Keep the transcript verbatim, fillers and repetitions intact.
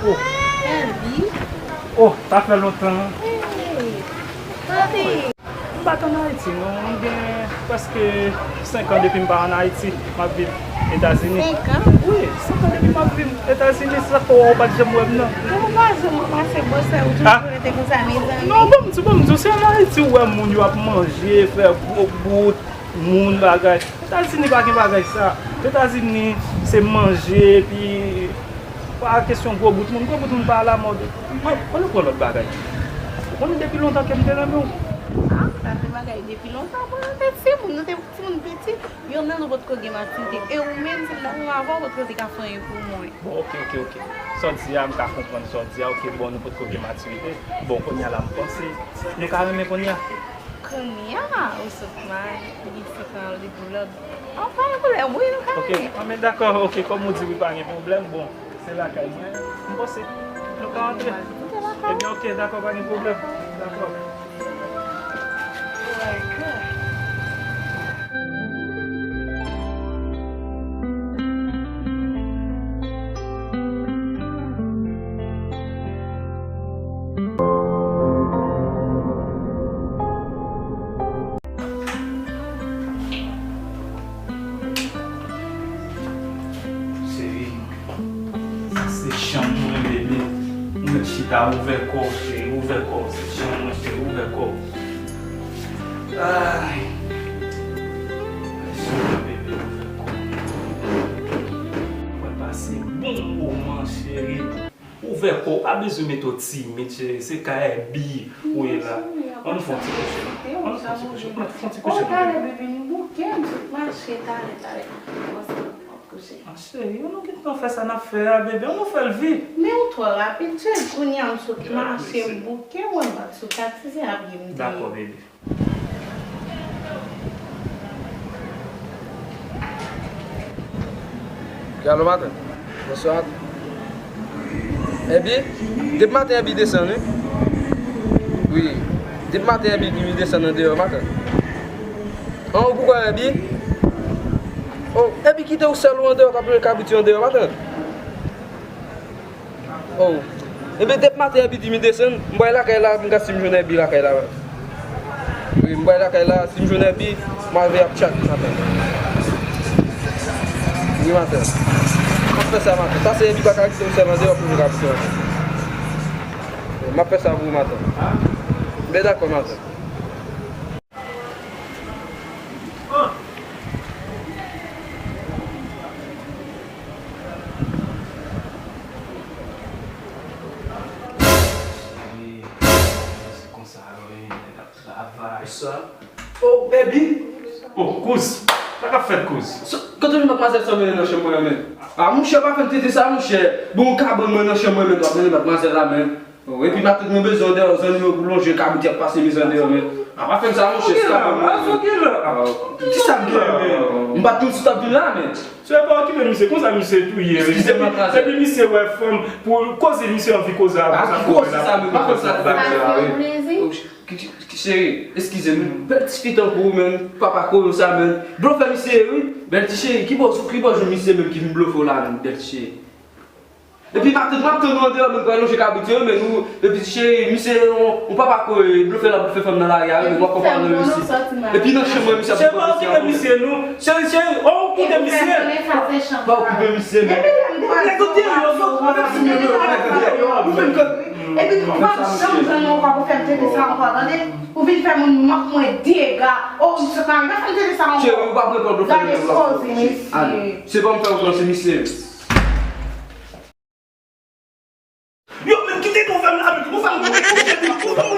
Oh. Elby. Oh, sa fè lontan. Hey. Papi. M pa t ann Ayiti, non. M gen prèske senk an depi m pa ann Ayiti. M ap viv Etazini. Senk an? Wi, senk an depi m ap viv Etazini. Se sa k fè w pa t janm wè m, non. Ou pa janm pase bò sa, ou toujou rete konsa, mezanmi. Non, ban m di, ban m di w, se ann Ayiti ou wè moun yo ap manje, fè gwo bout, moun bagay. Etazini pa gen bagay sa. Etazini, se manje, epi pa kesyon gwo bout moun. Gwo bout moun pa alamòd. Mwen, ann nou pran lòt bagay. Ou konnen depi lontan ke m te renmen w. Ah, sa se bagay depi lontan. Mwen, nou te timoun, nou te timoun piti. Youn nan nou potko gen matirite. E ou menm, si m ta renmen avè w, ou potko te ka fè anyen pou mwen. Bon, ok, ok, ok. Sa w di a, m ka konprann sa w di a. Ok, bon, nou potko gen matirite. Bon, kounye a la, m panse nou ka renmen kounye a. Kounye a, ou sot mal, li se kan li pou lòd. An, pa gen pwoblèm, wi, nou ka renmen. Ok, an, men dakò, ok, kòm ou di, wi, pa gen pwoblèm, bon, se lakay mwen, m panse nou ka antre. Ebyen, ok, dakò, pa gen pwoblèm, dakò. Cheri, se chanm mwen, bebe. Ou mèt chita, ouvè kò w, cheri, ouvè kò w. Se chanm mwen, cheri, ouvè kò w. Ay. Chanm mwen, bebe, ouvè kò w. Mwen pase bon moman, cheri. Ouvè kò w, ou pa bezwen mete w timid, cheri. Se ka Èbi ou ye la. Ann fè yon ti kouche. Ann fè yon ti kouche. Ann fè yon ti kouche. Oh, talè, bebe, m bouke, m sot mache, talè, talè. Kouche. Ah, cheri, ann nou gentan fè sa n ap fè a, bebe. Ann nou fè l vit. Men ou twò rapid, cheri. Kounye a m sot mache, m bouke, wè m pa t sou kat, se ap gen m te ye. Dakò, bebe. Alo, maten. Bonswa. Èbi? Depi maten, Èbi desann, wi. Wi. Depi maten, Èbi, li desann andeyò, maten. An, ou poukò, Èbi? Oh, Èbi kite ou sèl ou andeyò, k ap jwe kabrit yo andeyò, maten. Oh. Ebyen, depi maten Èbi di m desann, m pral lakay la, m gad si m jwenn Èbi lakay la. Wi, m pral lakay la, si m jwenn Èbi, m al veye ap tchat maten. Wi, maten. M ap fè sa maten. Sa se Èbi pa ka kite m sèl andeyò pou m ka kite maten. M ap fè sa pou ou maten. Ben, dakò, maten. Cheri, se konsa yo ye, nèg ap travay. Bonswa. Oh, Èbi! Oh, kouz! Sa k ap fèt, kouz? Kote madmwazèl sa w mennen nan chanm mwen an, men? Ah, monchè, pa fè m tete sa, monchè. Bon, kabann mwen nan chanm mwen, men, w ap mennen madmwazèl la, men. Oh, epi matant mwen bezwen w deyò, zanmi yo pou lonje kabrit y ap pase mize deyò, men. Ah, pa fè m sa, monchè, se pa bon, men. Kisa m gen, men? M pa t konn si w t ap vin la, men. Se pa okipe misye, konsa misye tou ye. Eskize m, matant. Epi misye wè fanm, pou koze misye anvi koze avè w, sa fè w la. Ki koze sa, men? Pa fè m sa, pa fè m sa, men. Ki, ki, ki, cheri, eskize m. Bèl ti fi tankou w, men. Papa koyo sa, men. Blofè misye ye, wi. Bèl ti cheri, ki bò, ki bò jwenn misye menm ki vin blofe w la, men? Bèl ti cheri. Epi matant, m ap tann ou andeyò, men, pou al lonje kabrit yo, men nou, epi cheri, misye, on, on papa koyo, blofè la, blofè fanm nan lari a, wi, men, w ap konprann nou isi. Epi nan chanm mwen, misye ap... Cheri, pa okipe misye, non. Cheri, cheri, oh, okipe misye. Pa okipe misye, men. Nèg yo te yo, yo, yo, yo, yo. Epi ou p ap janm jwenn yon fwa pou fè m tete sa ankò, tande? Ou vin fè moun mank mwen dega. Oh, misye pa vin fè m tete sa ankò. Cheri, ou p ap reponn blofè nan menm la. Gade koze, mesye. Se pa m fè w pran, se misye. Yo, men kite nou fè m la, men nou fè m kouche, nou fè m